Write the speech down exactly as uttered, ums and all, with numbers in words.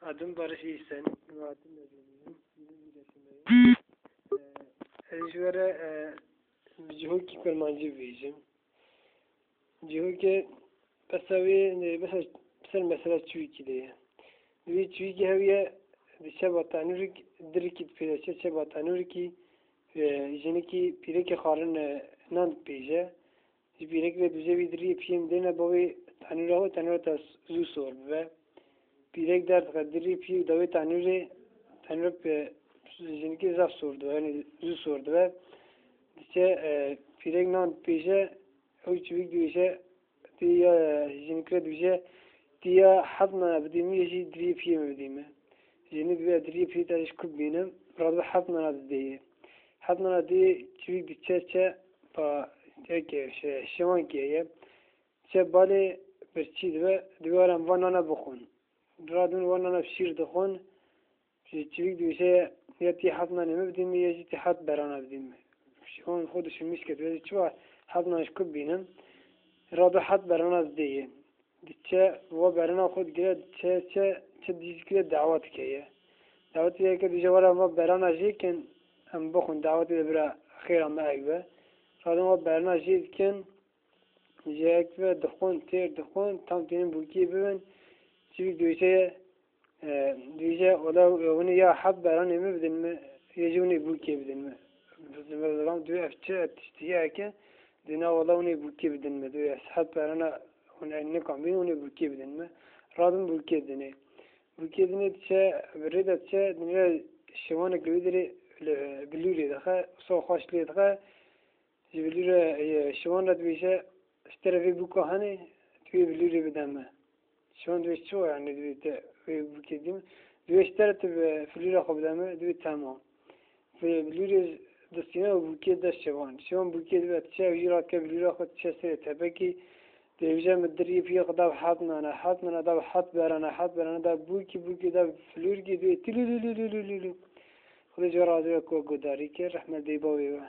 Adım Barış İhsan, Muhatim Medeni'nin yirmi bir yaşındayım. Ee, Ejvere e, Cihokî Kurmancî vêjim. Cihokê besa wê, e, besa ser mesela çûyîkî de ye. Di wê çûyîkî hewîye, diçe ba tanûrik, dirikî pêde çe, çe ba tanûrikî, e, jinikî pîrekê xarin, e, nan pêje. Ji pîrek re dûje wî diriyê pîyê mi dêne bawê tenûra xwe, tenûra ta zû sor bibe. Pîrek derdixe diriyê pîyê dawê tenûrê, tenûra pe jinikê zaf sor dibe, yanî zû sor dibe. Diçe, e, pîrek nan pêje, ew çivîk dûje, tî ya jinik re dûje, tî ya heft nana bidî mi ya jî diriyê pîyê mi bidî mi. Jinik dûje diriyê pîyê ta jî ku bînim, radibe heft nana didê yê. Heft nana dê çivîk diçe çe pa, eke şe-, şewan keye. Çe balê birçî dibe, dibe eren va nana bixwin. Radin va nana şîr dixwin. Çivîk dûje ya tî heft nanê mi bidî mi ya jî tî heft berana bidî mi. Şewan xwe düşünmüş ke, dibe çi va heft nan ji ku bînim. Rado heft berana didê yê. Diçe va berana xwe digire, diçe çe, çe dîjikî de dawet keye. Dawetî de ke dûje were va berana jê kin, em bixwin, dawetî de bira xêra me eg be. Radin va berana jê dikin, jê eg be dixwin, têr dixwin, tam tênin bûkî bibin. Çivîk dûje ye, e, dûje ola winî ya heft beranê mi bidin mi, ya jî winî bûkê bidin mi. Zilam dû ev çi, ev tiştî ye ke, dîna ola winî bûkê bidin mi. Dû ez heft berana hûn eg nikan bîn, winî bûkê bidin mi. Radin bûkê dinê. Bûkê dinê diçe, bi rê de diçe, dinê şiwanek li wî dirê, li, bilûrê dixe, so xweş lê dixe. Ji bilûre, e, şiwan re dibêje, ji te re vê bûka hene, tu yê bilûrê bide mi. Şiwan dibê, çi wa, yanî dibê te vê bûkê dî mi? Dibê ji te re tu bi filûra xwe bide mi, dibê temam. Vê bilûrê distîne û bûkê de şiwan. Şiwan bûkê dibe, diçe ew jî radike bilûra xwe, diçe serê tepekî, dibêje mi diriyê pîyê xwe da bi heft nana, heft nana da bi heft berana, heft berana da bûkî, bûkî da bi filûrkî, dibê tîlûlûlûlûlûlûlû. Xwedê ji we razî be ku we guhdarî kir, rehmet dê bawê we.